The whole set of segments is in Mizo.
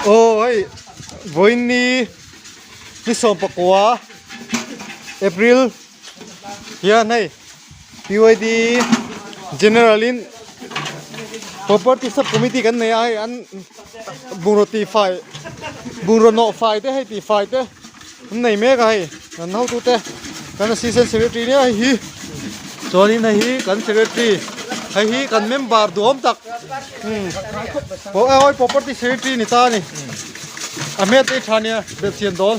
Aw hei vawiin ni ni sawmpakua April hian hei PYD general in property sub committee kan nei a hei an bungraw tihfai bungraw nawh fai te hei tihfai te an nei mek a hei kan hotute kan assistant secretary nia hei hi chuanin hei hi kan secretary hei hi kan member duhawm tak umm property secretary ni ta a ni a hmel te hi tha nia belhchian dawn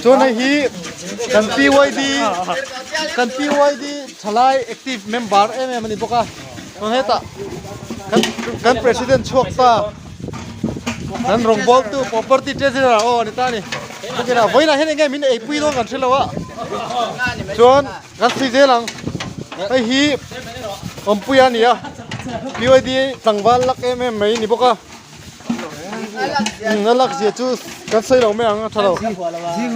chuan hei hi kan PYD kan PYD thalai active member em em a ni bawk a chuan hetah kan kan president chhuak ta. Kan rawngbawltu property treasurer aw ani ta a ni. Chutah vawiinah hian enge min eipui dawn kan hre lo a. Chuan kan sawi zel ang. Hei hi awmpuia a ni a. PYD tlangval lak em em mai a ni bawk a. A lak zia chu kan sawi lo mai ang a tha lo.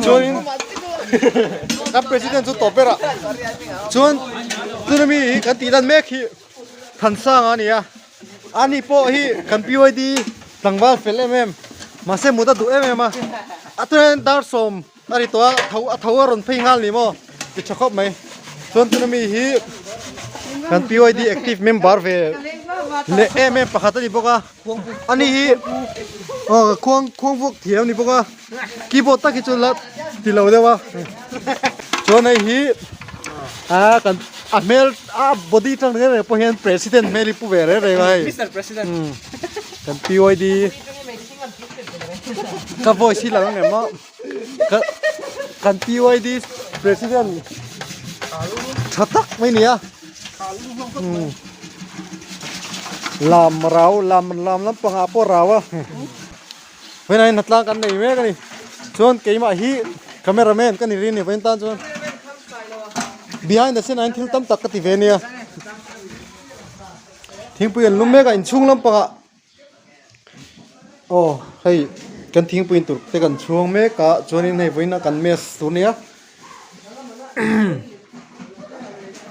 Chuanin kan president chu tawp ber a. Chuan tuna mi hi kan tih lan mek hi Thansanga a ni a. Ani pawh hi kan PYD tlangval fel em em mahse mut a duh em em a a tunah hian dar sawm a ri tawh a tho a tho a rawn phei nghal ni maw ti tha khawp mai chuan tuna mi hi kan PYD active member ve leh em em pakhat a ni bawk a ani hi aw khuang khuang vuak thiam a ni bawk a keyboard tak hi chu la ti lo deuh a chuan hei hi ah kan a hmel a body tang reng reng pawh hian president hmel hi pu ve reng reng a hei Mister President kan PYD ka voice hi lang ang em a ka kan PYD president tha tak mai a ni a lam rau lam lam lampangah pawh rau a. Vawiinah hian hnatlang kan nei mek a ni chuan keimah hi camera man ka ni rin a ni vawiin tan chuan behind the scene ah hian thil tam tak ka ti ve ania thingpui an lum mek a inchhung lampangah aw hei kan thingpui in tur te kan chhuang mek a chuanin hei vawiin a kan mess tur ania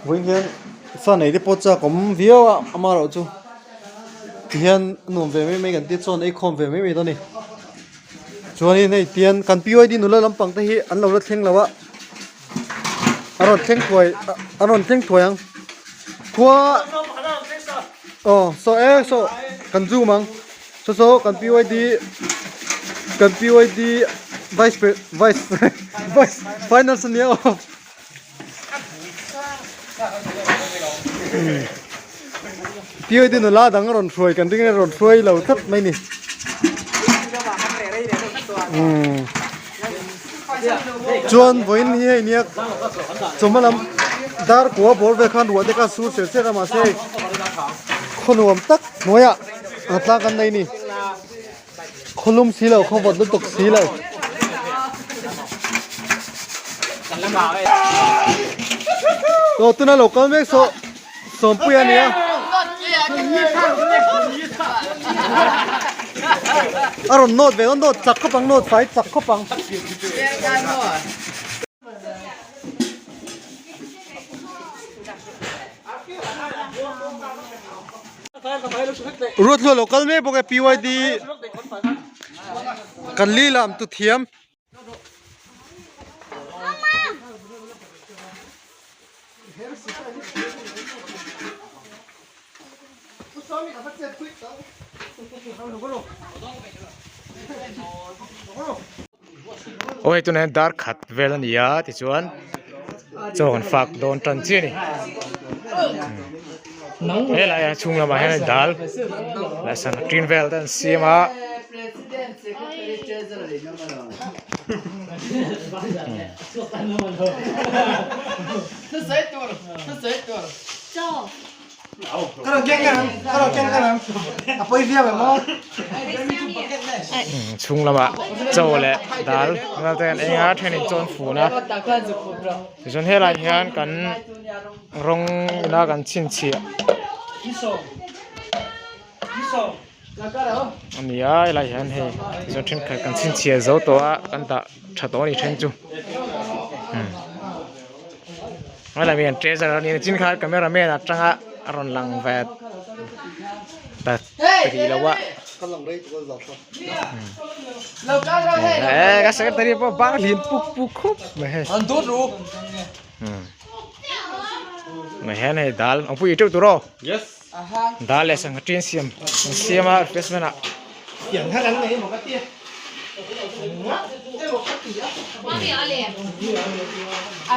vawiin hian sa nei te pawh chak awm viau a amaherawh chu tihian a nuam ve mai mai kan tia chuan ei khawm ve mai mai dawn a ni chuanin hei tian kan PYD nula lampang te hi an lo la thleng lo a a rawn thleng thuai a rawn thleng thuai ang khua aw saw e saw kan zoom ang. Saw saw kan PYD kan PYD vice pre vice vice finance ania aw PYD nula dang a rawn hruai kan ring a rawn hruai lo tlat mai ni chuan vawiin hi hei nia chawhma lam dar kua bawr vel khan ruah te kha sur cher cher a mahse hei khaw nuam tak hnuaiah. A tlak an nei ni. Khawlum si lo, khawvawt lutuk si lo. Aw tuna lo kal mek saw Sawmpuia a nia. A rawn nawt ve a nawt chak khawp ang nawt fai chak khawp ang. Ruathlua lo kal mek bawk e PYD kan li lam tu thiam. Aw hei tunah hian dar khat vel a ni a tichuan chaw an fak dawn tan chiah a ni helai a chhung lamah hian dal leh sangha tin vel te an siam a. Chhung lamah chaw leh dal vel te an eng a thenin chaw an fun a tichuan helaiah hian kan rawng ina kan chhinchhiah a ni a helaiah hian hei tichuan thenkhat kan chhinchhiah zo tawh a kan dah tha tawh a ni then chu. Helai mi an treasure a ni chin kha camera man atanga a rawn lang ve. Ta rih lo a. Eh ka secretary pawh bar hlin puk puk khup mai hei. Mai hian hei dal ang pui teuh tur aw. Dal leh sangha ṭin siam an siam a refreshment ah.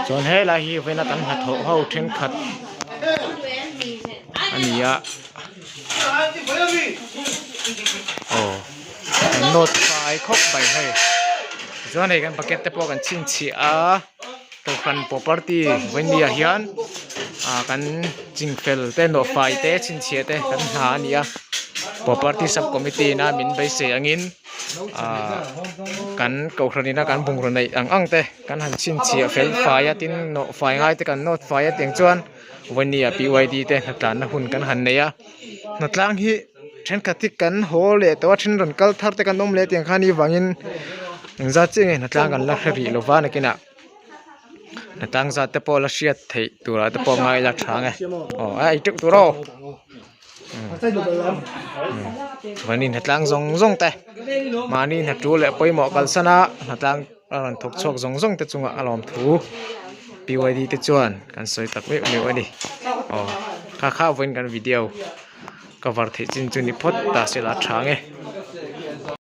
Chuan helai hi vawiina kan hnathawh ho thenkhat a ni a aw an nawt fai khawp mai hei tichuan hei kan bucket te pawh kan chhinchhiah a kohhran property vawinia hian ah kan chingfel te nawh fai te chhinchhiah te kan hna a ni a property sub committee in a min beisei angin ah kan kohhran ina kan bungraw neih ang ang te kan han chhinchhiah fel fai a tin nawh fai ngai te kan nawt fai a tiang chuan vawinia P Y D te hnatlanna hun kan han nei a hnatlang hi thenkhat hi kan haw leh tawh a then rawn kal thar te kan awm leh tiang khan avangin engzat chiah nge hnatlang kan la hre rih lova nakinah hnatlang zat te pawh la hriat theih turah te pawh ngai ila tha ang e aw a ei teuh tur aw mahni hnatlang zawng zawng te mahni hnatul leh pawimawh kalsan a hnatlang a rawn thawk chhuak zawng zawng te chungah a lawm thu P Y D te chuan kan sawi tak meuh meuh a ni aw kha kha vawiin kan video cover theih chin chu ni phawt ta se la tha ang e.